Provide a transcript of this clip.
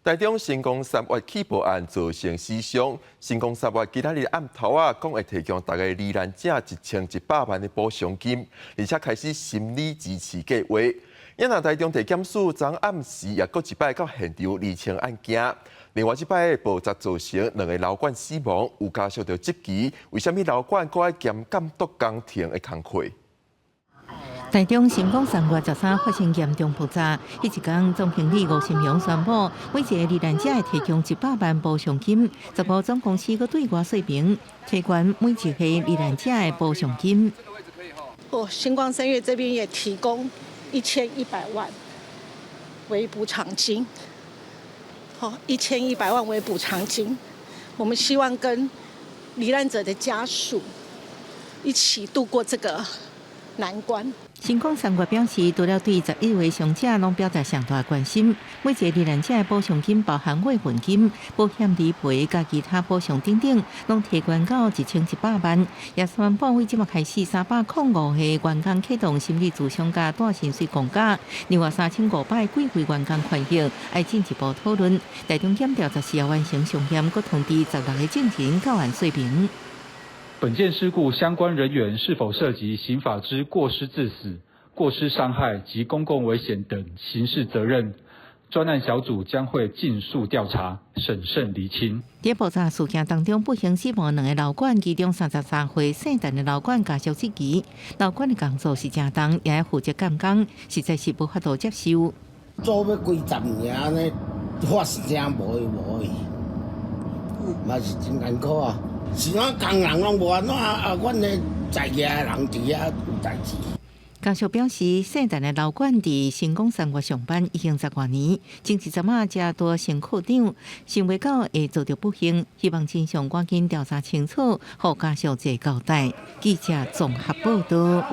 台中新光三越氣爆案造成死傷，新光三越今仔日暗頭仔講會提供逐个罹難者1100萬的補償金，而且開始心理支持計劃。因那台中地檢署昨暗時也閣一擺到現場釐清案件。另外這擺爆炸造成兩个樓管死亡，有家屬就質疑為啥物樓管閣愛兼監督工程的工課。台中新光三越13發生嚴重爆炸，彼一工總經理吳新榮宣布，每一个罹難者會提供一百萬補償金，15總公司閣對外說明，提懸每一个罹難者的補償金。哦，新光三越這邊也提供1100萬為補償金，好，一千一百萬為補償金，我們希望跟罹難者的家屬一起度過這個難關。新光三越表示，除了對11位傷者攏表達上大關心，每一个罹難者的補償金包含慰問金、保險理賠佮其他補償等等，攏提懸到1100萬。也宣布對這馬開始305個員工啟動心理諮商佮帶薪水公假，另外3500個貴會員工權益愛進一步討論。台中檢調14號完成相驗，閣通知16個證人到案說明。本件事故相關人員是否涉及刑法之過失致死、過失傷害及公共危險等刑事責任，專案小組將會盡速調查，審慎釐清。佇爆炸事件當中，不幸死亡兩个樓管，其中33歲姓陳的樓管家屬質疑，樓管的工作是誠重，也愛負責監工，實在是無法度接受。做欲幾十年按呢，發聲無無去，嘛是真艱苦啊。是講工人攏無按怎啊，阮的在業的人佇遐有代誌。家屬表示，姓陳的樓管佇新光三越上班已經十外年，前一陣仔才拄升課長，想袂到會遭著不幸，希望真相趕緊調查清楚，予家屬一個交代。記者綜合報導。